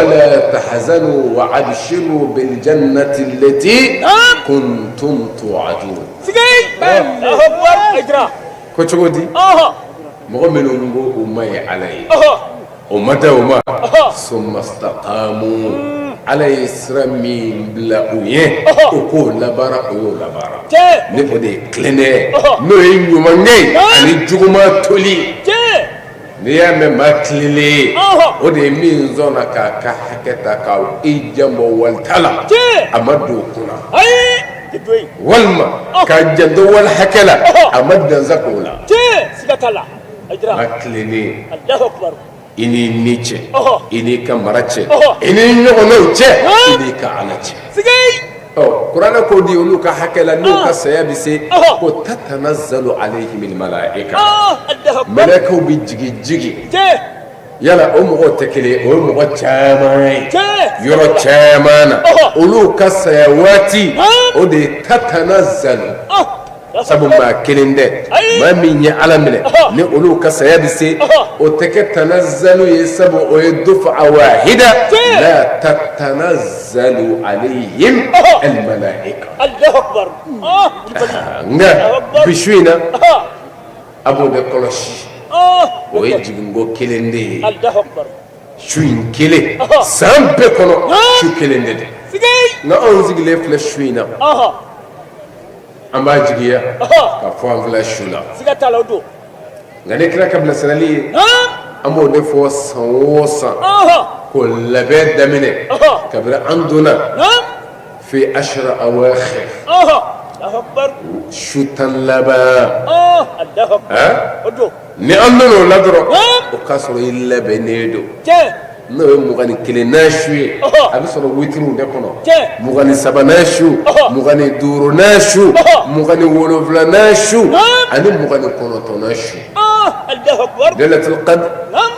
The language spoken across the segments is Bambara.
Wala tahzanu wa abshiru bil jannati allati kuntum tu'adun. Ko cogo di? Mɔgɔ minnu ko u ma ye Ala ye, o ma da o ma, summa staqamu, Ala ye sira min bila u ye, u k'o labaara, o y'o labaara. Ni o de ye tilennenya ye, n'o ye ɲumankɛ ye ani juguman toli. N'i y'a mɛn maa tilennen ye, o de ye min sɔnna k'a ka hakɛ ta ka i janbɔ walita la, a ma don o kunna, walima k'a janto wali hakɛ la, a ma dansagon o la. Maa tilennen, i n'i ni cɛ, i n'i ka mara cɛ, i n'i ɲɔgɔnnaw cɛ, i n'i ka Ala cɛ. Ɔ, kuranɛ ko di olu ka hakɛ la, n'u ka saya bɛ se, ko tatanazzalu alayhimul malaika, mɛlɛkɛw bɛ jigin jigin. Yala o mɔgɔw tɛ kelen, o ye mɔgɔ caman ye yɔrɔ caman na. Olu ka saya waati, o de ye tatanazzalu, sabu maa kelen tɛ. Maa min ye Ala minɛ, ni olu ka saya bɛ se, o tɛ kɛ tanazzalu ye, sabu o ye dufa wahida. La tatanazzalu alayhim almalaika. Nka bi su in na, a b'o de kɔlɔsi, o ye jiginko kelen de ye, su in kelen. San bɛɛ kɔnɔ, su kelen de don. Nka anw sigilen filɛ su in na, an b'a jigiya ka fɔ an filɛ su la. Nka ni kira ka bilasirali ye, an b'o de fɔ san o san, ko labɛn daminɛ kabini an donna fi ashra awakhir, su 10 laban. Ni an donna o la dɔrɔn, o k'a sɔrɔ i labɛnnen don. N'o ye 21nan su ye, a bɛ sɔrɔ witiriw de kɔnɔ, 23nan su, 25nan su, 27nan su ani 29nan su. Laylatul qadr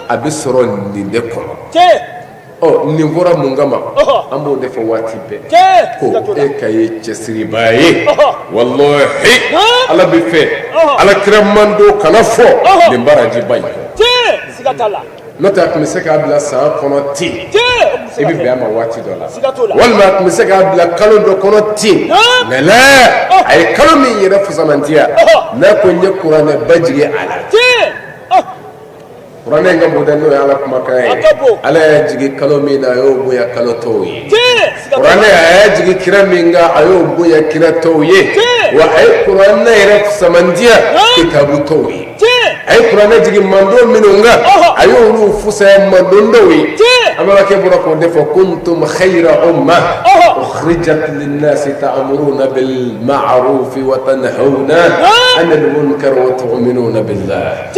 a bɛ sɔrɔ nin de kɔnɔ. Ɔ, nin fɔra mun kama? An b'o de fɔ waati bɛɛ, ko e ka ye cɛsiribaa ye. Walahi, Ala bɛ fɛ Ala kira mando kana fɔ nin barajiba in. N'o tɛ, a tun bɛ se k'a bila san kɔnɔ ten, i bɛ bɛn a ma waati dɔ la, walima a tun bɛ se k'a bila kalo dɔ kɔnɔ ten. Nka la, a ye kalo min yɛrɛ fusamantiya, n'a ko n ye kuranɛba jigin a la, kuranɛ in ka bon dɛ, n'o ye Ala kumakan ye. Ala y'a jigin kalo min na, a y'o bonya kalo tɔw ye. Kuranɛ, a y'a jigin kira min kan, a y'o bonya kira tɔw ye. Wa a ye kuranɛ yɛrɛ fusamantiya kitabu tɔw ye. A ye kuranɛ jigin mantɔn minnu kan, a y'olu fusaya mantɔn dɔw ye. An balimakɛ bɔra k'o de fɔ: kuntum khayra umma ukhrijat linnasi ta'muruna bil ma'ruf wa tanhauna 'anil munkar wa tu'minuna billah.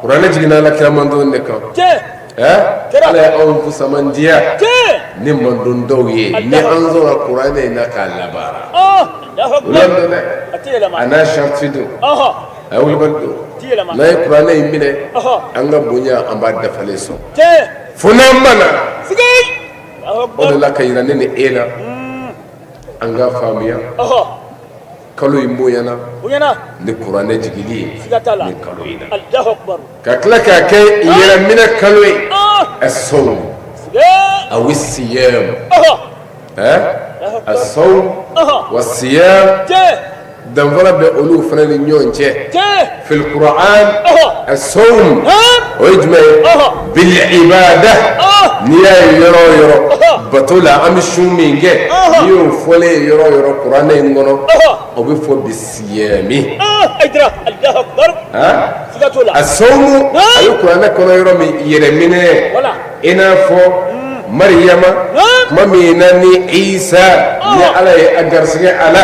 Kuranɛ jiginna Ala kira mantɔn de kan. Ala ye anw fusamantiya ni mantɔn dɔw ye, ni an sɔnna kuranɛ in na k'a labaara. A n'a sariti don, a ye wulibali don. N'an ye kuranɛ in minɛ, an ka bonya, an b'a dafalen sɔrɔ fo n'an ma na. O de la ka yira ne ni e la, an ka faamuya, kalo in bonyana ni kuranɛ jigili ye ni kalo in na, ka tila k'a kɛ yɛrɛminɛ kalo ye, as-sawm aw siyam, as-sawm wa siyam, danfara bɛ olu fana ni ɲɔgɔn cɛ. Fil Qur'an, as-sawm, o ye jumɛn ye? Bil ibada. N'i y'a ye yɔrɔ o yɔrɔ bato la, an bɛ sun min kɛ, n'i y'o fɔlen ye yɔrɔ o yɔrɔ kuranɛ in kɔnɔ, o bɛ fɔ bisiyami. As-sawm, a bɛ kuranɛ kɔnɔ yɔrɔ min, yɛrɛminɛ, i n'a fɔ Mariyama, tuma min na ni Isa, ni Ala ye a garisɛgɛ a la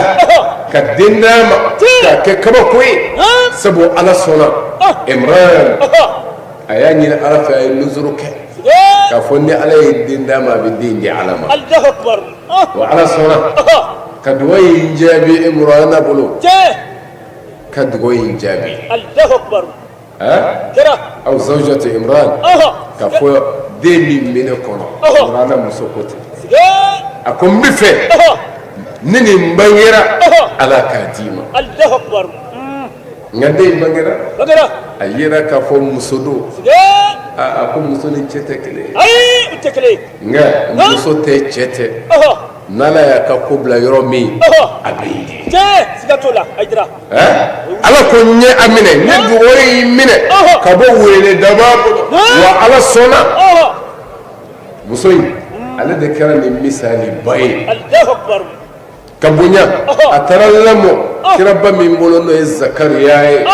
ka den d'a ma k'a kɛ kabako ye, sabu Ala sɔnna. Imran, a y'a ɲini Ala fɛ, a ye nuzuru kɛ k'a fɔ ni Ala ye den d'a ma, a bɛ den di Ala ma. Wa Ala sɔnna ka dugawu in jaabi Imrana bolo, ka dugawu in jaabi. Aw zawjatu Imran, ka fɔ den min bɛ ne kɔnɔ, Imrana muso ko ten, a ko n bɛ fɛ ni nin bangera, Ala k'a d'i ma. Nka den in bangera, a yera k'a fɔ muso don. A ko muso ni cɛ tɛ kelen ye. Ayi, u tɛ kelen ye. Nka muso tɛ, cɛ tɛ, n'Ala y'a ka ko bila yɔrɔ min, a bɛ yen de. Tiɲɛ, siga t'o la, Hayidara. Ala ko n ye a minɛ, ni dugawu y'i minɛ ka bɔ wele daba bolo, wa Ala sɔnna. Muso in, ale de kɛra nin misaliba ye. Alahu akibaru. Ka bonya, a taara lamɔ kiraba min bolo, n'o ye Zakariya ye,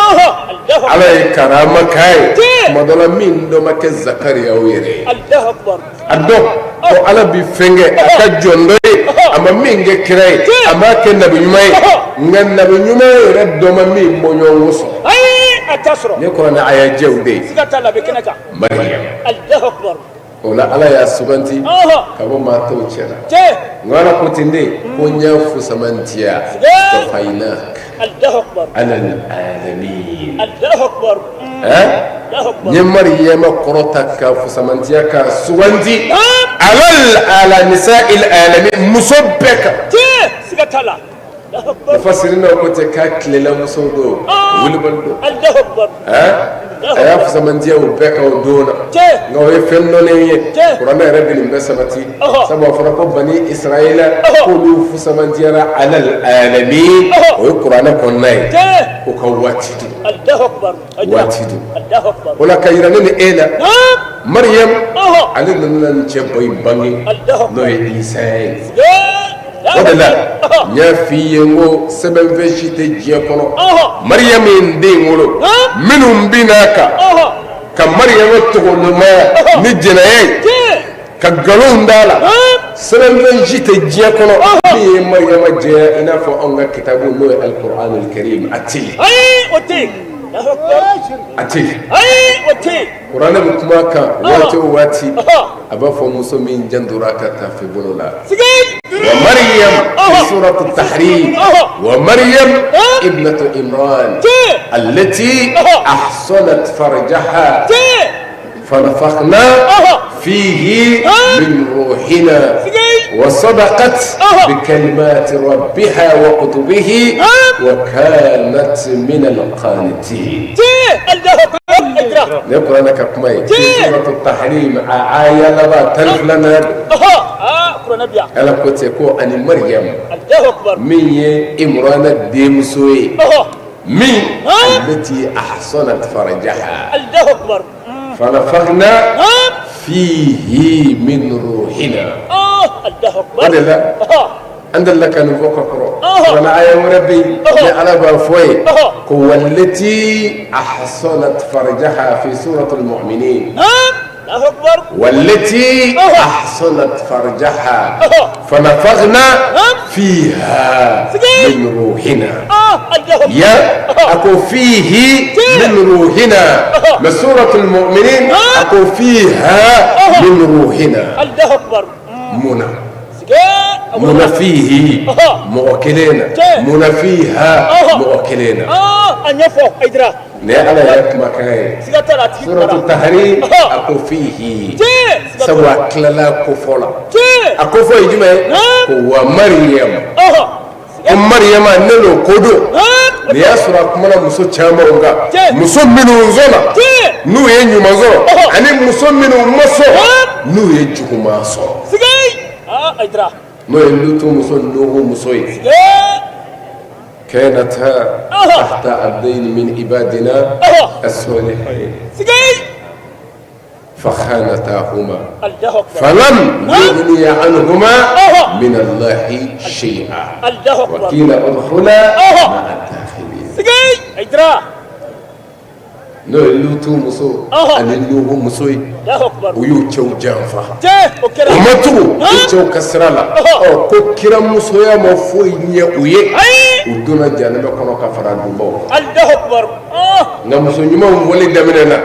Ala ye karama k'a ye tuma dɔ la min dɔ ma kɛ Zakariya yɛrɛ ye. A dɔn ko Ala bɛ fɛn kɛ a ka jɔn dɔ ye, a ma min kɛ kira ye, a m'a kɛ nabi ɲuman ye, nka nabi ɲuman yɛrɛ dɔ ma min bɔɲɔgɔnko sɔrɔ. Ayi, a t'a sɔrɔ. Ne kuranɛ aya jɛw de ye. Siga t'a la, a bɛ kɛnɛ kan. Mariam. Alahu akibaru. O la Ala y'a suganti ka bɔ maa tɔw cɛ la. Nka Ala ko ten de ko n y'a fusamantiya, istafaynak Alahu akibaru. ala alamin. Alahu akibaru. Alahu N ye akibaru. Mariyama kɔrɔta ka fusamantiya ka suganti ala ala nisa'il alamin, muso bɛɛ kan. Tiɲɛ, siga t'a la. Alahu akibaru. Mufasirina ko ten k'a tilela musow don, wulibali don. Alahu akibaru. A y'a fusamantiya o bɛɛ kan o don na. Nka o ye fɛn dɔnnen ye, kuranɛ yɛrɛ bɛ nin bɛɛ sabati, sabu a fɔra ko bani Israɛla k'olu fusamantiyara alal alamin, o ye kuranɛ kɔnɔna ye, o ka waati don. Alahu akibaru. Waati don. Alahu akibaru. O la ka yira ne ni e la, Mariyam, ale nana nin cɛ ba in bange, n'o ye Isa ye. O de la n y'a f'i ye n ko sɛbɛnfɛn si tɛ diɲɛ kɔnɔ, Mariyam ye n den wolo, minnu binna a kan ka Mariyama tɔgɔlomaya ni jɛnɛya ye, ka nkalonw d'a la, sɛbɛnfɛn si tɛ diɲɛ kɔnɔ min ye Mariyama jɛya i n'a fɔ anw ka kitabu, n'o ye Alikuranul Karim, a tɛ yen. Ayi, o tɛ yen. Alahu akibaru. A tɛ yen. Ayi, o tɛ yen. Kuranɛ bɛ kuma a kan waati o waati, a b'a fɔ muso min jantora a ka tafe bolo la. Wa Maryam fi surati Tahrim, wa Maryam ibnatu Imran allati ahsanat farjaha fanafakhna fihi min ruhina wa sadaqat bi kalimati rabbiha wa kutubihi wa kanat min al-qanitin. Alahu akibaru. Hayidara. Ne kuranɛ ka kuma ye suratu Tahrim, a aya laban 12nan. Aa, kuranɛ bi yan. Ala ko ten ko ani Maryam Alahu akibaru. min ye Imrana denmuso ye, min allati ahsanat farjaha Alahu akibaru. Fanafakhna fihi min ruhina. Alahu O akibaru. De la an delila ka nin fɔ ka kɔrɔ, kuranɛ aya wɛrɛ bɛ yen ni Ala b'a fɔ ye ko wallati ahsanat farjaha fi suratul mu'minin. Alahu akibaru. Wallati ahsanat farjaha fanafakhna fiha min ruhina. Alahu. Ya a ko fihi min ruhina, mais suratul mu'minin a ko fiha min ruhina. Alahu akibaru. Mun na? Sige. Mun na fihi mɔgɔ kelen na, mun na fiha mɔgɔ kelen na? A ɲɛfɔ, Hayidara. Nin ye Ala yɛrɛ kumakan ye. Siga t'a la, a tigi suratu kumana. Tahrim, a ko fihi, Siga sabu a tilala kofɔ la. A kofɔ ye jumɛn ye? Ko wa Mariyam, ko Mariyama ne n'o ko don. Nin y'a sɔrɔ a kumana muso camanw kan, muso minnu sɔnna n'u ye ɲuman sɔrɔ, ani muso minnu ma sɔn n'u ye juguman sɔrɔ, Sige. Aa, Hayidara. N'o ye Lutu muso, Nuhu muso ye. Kanata tahta abdayni min ibadina as-salihin fakhanatahuma Alahu akibaru. Falam yughniya anhuma min Allahi shay'a Alahu wa akibaru. Qila udkhula ma'a ad-dakhilin. Sige. Hayidara. N'o ye Lutu muso ani Nuhu muso ye. Alahu akibaru. U y'u cɛw janfa. Tiɲɛ, o kɛra. U ma tugu u cɛw ka sira la. Ɔ, ko kiramusoya ma foyi ɲɛ u ye. Ayi. U donna jahanama kɔnɔ ka fara dunbaw kan. Alahu akibaru. Nka muso ɲumanw wale daminɛna.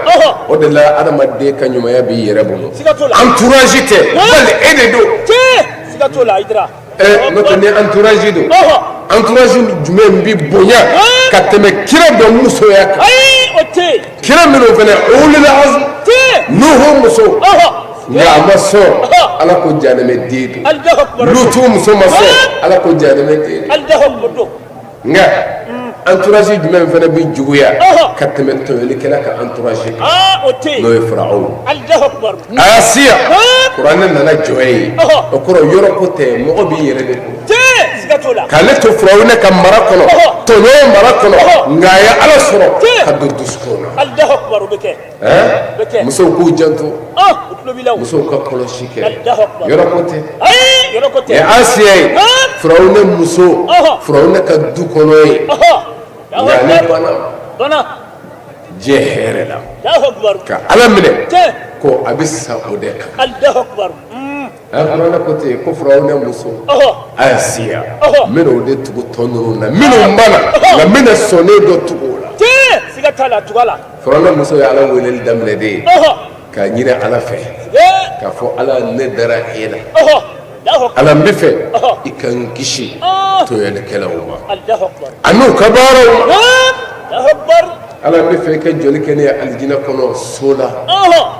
O de la adamaden ka ɲumanya b'i yɛrɛ bolo. Siga t'o la. Entourage tɛ, bali e de don. Tiɲɛ, siga t'o la, Hayidara. Ɛ, n'o tɛ ni entourage don, entourage jumɛn bi bonya ka tɛmɛ kira dɔ musoya kan? Ayi, o tɛ yen. Kira minnu fana ulul azm, Nuhu muso, nka a ma sɔn, Ala ko jahanamɛ den don. Alahu akibaru. Lutu muso ma sɔn, Ala ko jahanamɛ den don. Alahu akibaru. Nka Entourage jumɛn fana bɛ juguya ka tɛmɛ tɔɲɔlikɛla ka entourage kan? O tɛ yen. N'o ye Firawuna. Alahu akibaru. Asiya, kuranɛ nana jɔ yen. O kɔrɔ, yɔrɔ ko tɛ, mɔgɔ b'i yɛrɛ de ko. Tiɲɛ, siga t'o la. K'ale to Firawuna ka mara kɔnɔ, tɔɲɔ mara kɔnɔ, nka a ye Ala sɔrɔ ka don dusukun na. Alahu akibaru, o bɛ kɛ. Ɛɛ, musow k'u janto. U tulo b'i la o. Musow ka kɔlɔsi kɛ. Alahu akibaru. Yɔrɔ ko tɛ. Ayi, yɔrɔ ko tɛ. Nin ye Asiya ye, Firawuna muso, Firawuna ka du kɔnɔ ye, nka ale banna. Banna. Diɲɛ hɛrɛ la. Alahu akibaru. Ka Ala minɛ ko a bɛ sa o de kan. Alahu akibaru. Kuranɛ ko ten ko Firawuna muso Asiya, n bɛna o de tugu tɔ ninnu na minnu banna, nka n bɛna sɔnnen dɔ tugu o la. Tiɲɛ, siga t'a la, tugu a la. Firawuna muso ye Ala weleli daminɛ de ye k'a ɲini Ala fɛ k'a fɔ Ala, ne dara e la, Ala, n bɛ fɛ i ka n kisi tɔɲɔlikɛlaw ma an'u ka baaraw ma. Ala, n bɛ fɛ i ka jɔli kɛ ne ye alijinɛ kɔnɔ so la,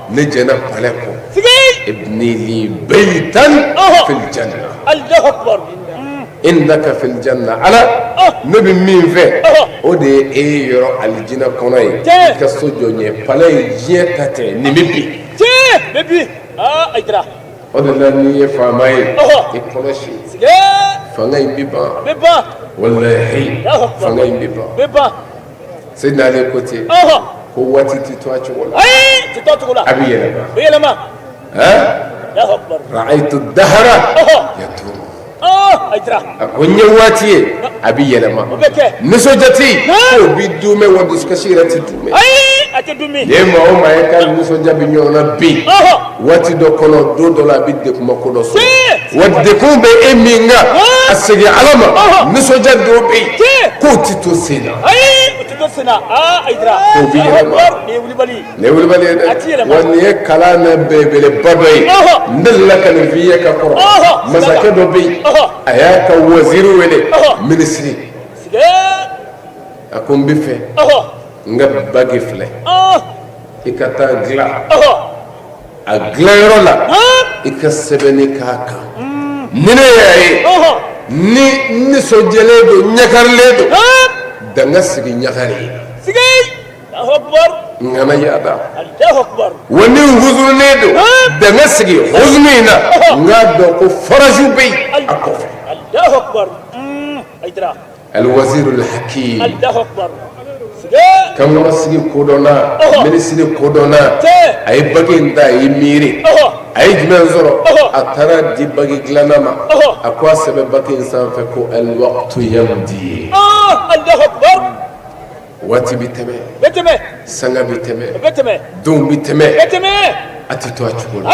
ne jɛnna palais kɔ, ibni li baytan fil janna indaka fil janna. Ala, ne bɛ min fɛ, o de ye e ye yɔrɔ alijinɛ kɔnɔ ye, i ka so jɔ n ye, palais ye diɲɛ ta tɛ, nin bɛ bin. O de la n'i ye faama ye, i kɔlɔsi, fanga in bɛ ban, walahi fanga in bɛ ban. Seydina Ali ko ten ko waati tɛ to a cogo la, a bɛ yɛlɛma. Ra'aytu dahara yaduru, a ko n ye waati ye a bɛ yɛlɛma, nisɔndiya tɛ yen k'o bɛ duumɛ, wa dusukasi yɛrɛ tɛ duumɛ. Ni ye maa o maa ye k'a nisɔndiya bɛ ɲɔgɔn na bi, waati dɔ kɔnɔ, don dɔ la, a bɛ degunba ko dɔ sɔrɔ, wa degun bɛ e min kan, a segin Ala ma. Nisɔndiya dɔw bɛ yen k'o tɛ to sen na, k'o bɛ yɛlɛma. Nin ye wulibali ye dɛ, wa nin ye kalan na belebeleba dɔ ye. N delila ka nin f'i ye ka kɔrɔ. Masakɛ dɔ bɛ yen, a y'a ka waziri wele, minisiri, a ko n bɛ fɛ n ka bagi filɛ, i ka taa dilan a dilanyɔrɔ la, i ka sɛbɛnni k'a kan. Ni ne y'a ye ni nisɔndiyalen don, ɲagarilen don, danga sigi ɲagari n kana yaada, wa ni n huzununen don, danga sigi huzunu in na, n k'a dɔn ko faraju bɛ yen a kɔfɛ. Alwazirul hakim, kankɔrɔsigi kodɔnna, minisiri kodɔnna, a ye bagi in ta, a ye miiri, a ye jumɛn sɔrɔ? A taara di bagi dilanna ma, a ko a sɛbɛn bagi in sanfɛ ko alwaqtu yamdi, waati bɛ tɛmɛ, sanga bɛ tɛmɛ, donw bɛ tɛmɛ, a tɛ to a cogo la.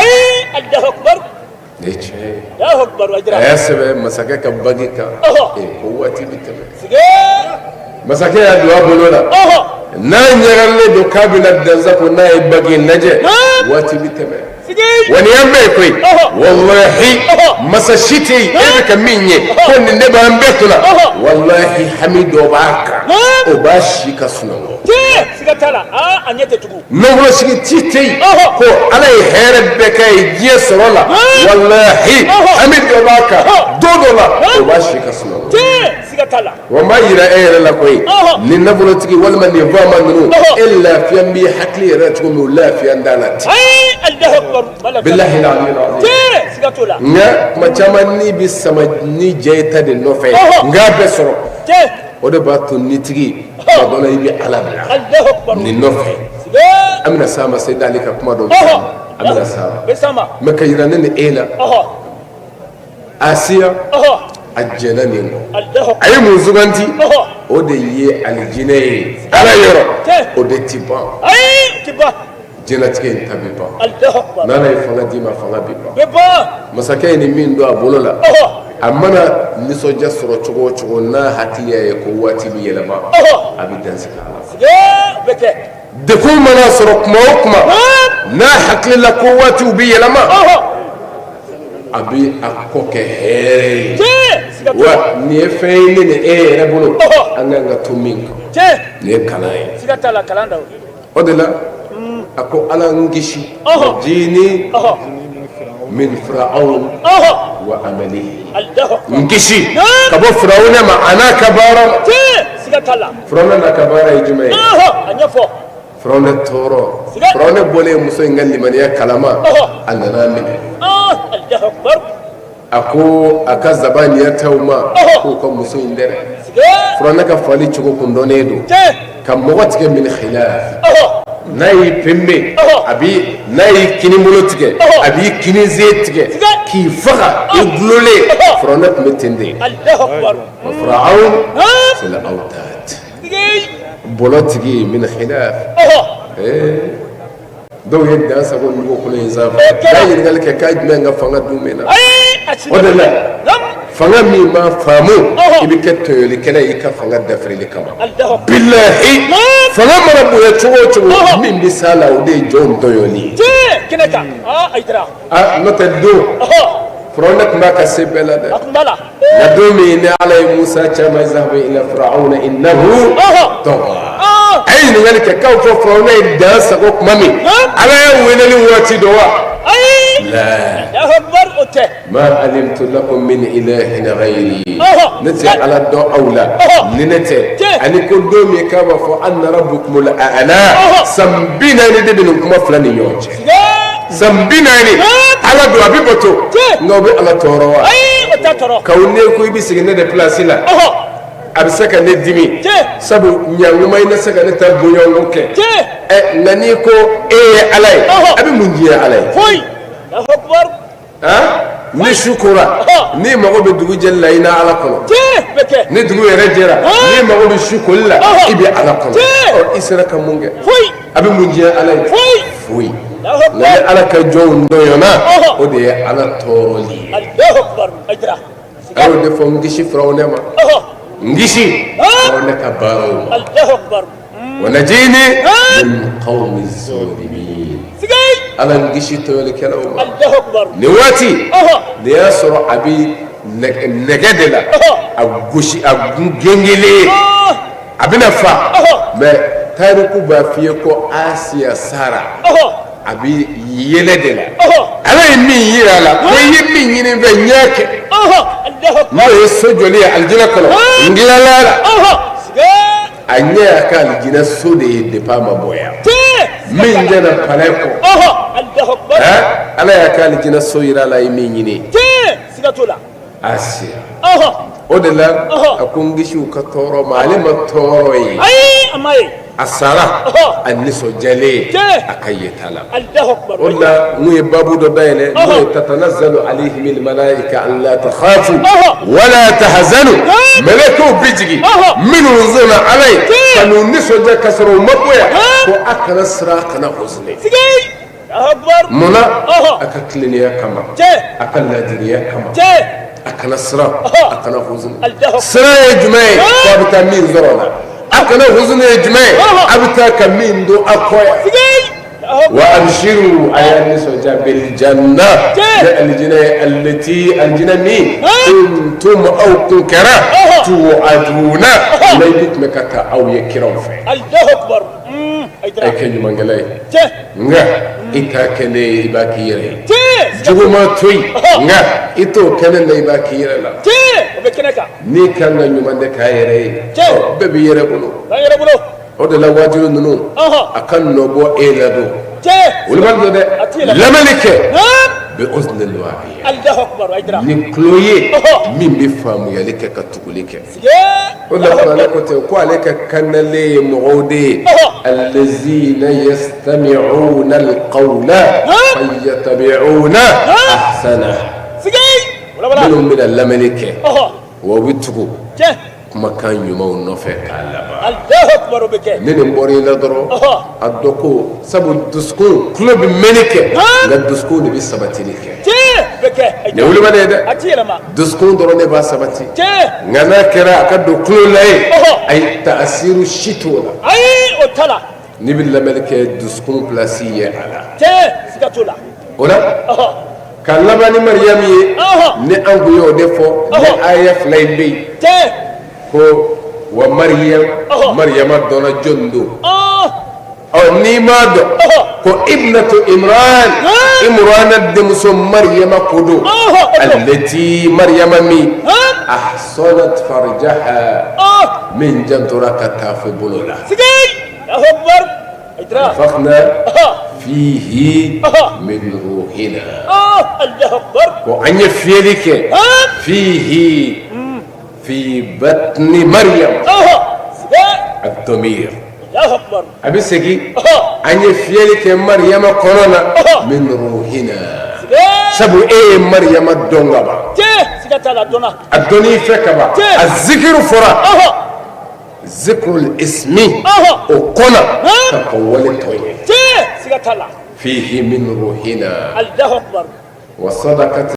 Nin ye tiɲɛ ye. A y'a sɛbɛn masakɛ ka bagi kan ko waati bɛ tɛmɛ. Masakɛ y'a don a bolo la, n'a ɲagalilen don k'a bɛna dansagon, n'a ye bagi in lajɛ, waati bɛ tɛmɛ. Wa nin y'an bɛɛ ye koyi, walahi masa si tɛ yen e bɛ ka min ye ko nin de b'an bɛɛ kunna, walahi hami dɔ b'a kan, o b'a si ka sunɔgɔ. Siga t'a la, a ɲɛ tɛ tugun. Nafolotigi si tɛ yen ko Ala ye hɛrɛ bɛɛ kɛ ye diɲɛ sɔrɔ la, walahi hami dɔ b'a kan don dɔ la, o b'a si ka sunɔgɔ. Siga t'a la. Wa n b'a jira e yɛrɛ la koyi, nin nafolotigi walima nin faama ninnu, e lafiya b'i hakili yɛrɛ cogo min, o lafiya t'a la ten. Bilahi siga t'o la. Nka tuma caman ni bɛ sama ni jɛ ye ta de nɔfɛ, n k'a bɛɛ sɔrɔ, o de b'a to nitigi tuma dɔ la i bɛ Ala bila nin nɔfɛ. An bɛna s'a ma, Seyidi Ali ka kuma dɔ an bɛna s'a ma, mais ka jira ne ni e la, Asiya a jɛnna nin kɔ. A ye mun suganti? O de ye alijinɛ ye Ala yɔrɔ, o de tɛ ban. Diɲɛlatigɛ in ta bɛ ban, n'Ala ye fanga d'i ma, fanga bɛ ban. Masakɛ ye nin min don a bolo la, a mana nisɔndiya sɔrɔ cogo o cogo, n'a hakili y'a ye ko waati bɛ yɛlɛma, a bɛ dansigi a la. Degun mana sɔrɔ kuma o kuma, n'a hakili la ko waatiw bɛ yɛlɛma, a bɛ a kɔ kɛ hɛrɛ ye. Wa nin ye fɛn ye ne ni e yɛrɛ bolo, an ka kan ka to min kan, nin ye kalan ye. O de la a ko Ala, n kisi najini min firawuna wa amalihi, n kisi ka bɔ firawuna ma a n'a ka baara ma. Siga t'a la. Firawuna n'a ka baara ye jumɛn ye? A ɲɛfɔ. Firawuna tɔɔrɔ. Firawuna bɔlen muso in ka limaniya kalama, a nana minɛ. Allahu akbar. A ko a ka zabaniyataw ma k'u ka muso in dɛrɛ. Firawuna ka faali cogo kun dɔnnen don, ka mɔgɔ tigɛ min khilaf. N'a y'i penbe, a bi n'a y'i kinibolo tigɛ, a b'i kininsen tigɛ k'i faga i dulonlen. Firawuna tun bɛ ten de. Allahu akbar. Wa firawun zil awtad, bɔlɔ tigi min khilaf. Dɔw ye dan sago dugukolo in sanfɛ. N'a ɲininkali kɛ k'a jumɛn ka fanga dun min na, o de la fanga min ma faamu, i bɛ kɛ tɔɲɔlikɛla ye i ka fanga dafirili kama. Bilahi, fanga mana bonya cogo o cogo, min bɛ s'a la, o de ye jɔnw tɔɲɔli ye. N'o tɛ don Firawuna tun b'a ka se bɛɛ la dɛ. Nka don min ni Ala ye Musa ci a ma, izhabu ila firawuna innahu tagha, a ye ɲininkali kɛ k'aw fɔ Firawuna ye dan sago tuma min, Ala y'a weleli waati dɔn wa? La ma alimtu lakum min ilahin ghayri, ne tɛ Ala dɔn aw la ni ne tɛ. Ani ko don min k'a b'a fɔ ana rabbukumul a'la, san 40 de bɛ nin kuma fila ni ɲɔgɔn cɛ. San 40, Ala don, a bɛ bato, nka o bɛ Ala tɔɔrɔ wa? K'aw ne ko i bɛ sigi ne de place la, a bɛ se ka ne dimi, sabu ɲankuma i na se ka ne ta bonyago kɛ. Ɛ, nka n'i ko e ye Ala ye, a bɛ mun diɲɛ Ala ye? Ni su kora, n'i mago bɛ dugu jɛli la, i na Ala kɔnɔ. Ni dugu yɛrɛ jɛra, n'i mago bɛ su koli la, i bɛ Ala kɔnɔ. Ɔ, i sera ka mun kɛ? A bɛ mun diɲɛ Ala ye? Foyi. Nka ni Ala ka jɔnw tɔɲɔna, o de ye Ala tɔɔrɔli ye. A y'o de fɔ, n kisi Firawuna ma, n kisi Firawuna ka baaraw ma. Wa najini min qawmi zalimin, Ala n kisi tɔɲɔlikɛlaw ma. Nin waati nin y'a sɔrɔ a bɛ nɛgɛ de la, a gosi, a gengelen, a bɛna fa. Mais tariku b'a f'i ye ko Asiya sara, a bɛ yɛlɛ de la. Ala ye min yira a la, ko i ye min ɲini n fɛ, n y'a kɛ, n'o ye so jɔli ye alijinɛ kɔnɔ, n tilala a la. A ɲɛ y'a ka alijinɛ so de ye depuis a ma bɔ yan. Min jɛna palais kɔ, Ala y'a ka alijinɛ so yira a la, ye min ɲini. Asiya, o de la a ko n kisi u ka tɔɔrɔ ma. Ale ma tɔɔrɔ ye, a sara a nisɔndiyalen a ka yeta la. O de la n'u ye babu dɔ dayɛlɛ, n'o ye tatanazzalu alayhimul malaika an la takhafu wala tahzanu, mɛlɛkɛw bɛ jigin minnu sɔnna Ala ye ka n'u nisɔndiya ka sɔrɔ u ma bɔ yan, ko a kana siran, a kana huzuni. Munna? A ka tilennenya kama, a ka laadiriya kama. A kana siran, a kana huzuni. Siran ye jumɛn ye? Ko a bɛ taa min sɔrɔ o la. A kana huzuni ye jumɛn ye? A bɛ taa ka min to a kɔ yan. Wa abshiru, a y'a nisɔndiya, bil janna, ni alijinɛ ye, allati, alijinɛ min, kuntum, aw kun kɛra, tuaduna, layidu tun bɛ ka ta aw ye kiraw fɛ. A ye kɛ ɲumankɛla ye, nka i t'a kɛ ne ye, i b'a k'i yɛrɛ ye. Juguman to yen, nka i t'o kɛ ne la, i b'a k'i yɛrɛ la. N'i kan ka ɲuman de k'a yɛrɛ ye, bɛɛ b'i yɛrɛ bolo. O de la wajibi ninnu a ka nɔ bɔ e la don wulibali don dɛ. Lamɛnni kɛ bi uzni waa'iya, ni tulo ye min bɛ faamuyali kɛ ka tuguli kɛ. O la kuranɛ ko ten ko ale ka kandalen ye mɔgɔw de ye, allazina yastami'una alqawla fayattabi'una ahsana, minnu bɛna lamɛnni kɛ, wa u bɛ tugu kumakan ɲumanw nɔfɛ k'a laban. Ni nin bɔra i la dɔrɔn, a dɔn ko sabu dusukun, tulo bɛ mɛnni kɛ, nka dusukun de bɛ sabatili kɛ. Nin wulibali ye dɛ, dusukun dɔrɔn de b'a sabati, nka n'a kɛra a ka don tulo la ye, ayi, taasiru si t'o la. N'i bɛ lamɛnni kɛ, dusukun place ye a la. O la ka laban ni Mariyamu ye, ni an kun y'o de fɔ, ni aya fila in bɛ yen ko wa Mariyamu, Mariyama dɔnna jɔn don. Ɔ, n'i m'a dɔn ko ibnatu Imran, Imrana denmuso Mariyama ko don, allati Mariyama min ahsanat farjaha, min jantora ka taafe bolo la, nafakhna fihi min ruhina, ko an ye fiyɛli kɛ fihi fi batni Maryam ad-damir, a bɛ segin, an ye fiyɛli kɛ Mariyama kɔnɔ na min ruhina, sabu e ye Mariyama dɔn ka ban, a dɔnn'i fɛ ka ban, a zikiru fɔra zikrul ismi o kɔnɔ ka kɔn wale tɔ ɲɛ, fihi min ruhina wa sadaqat.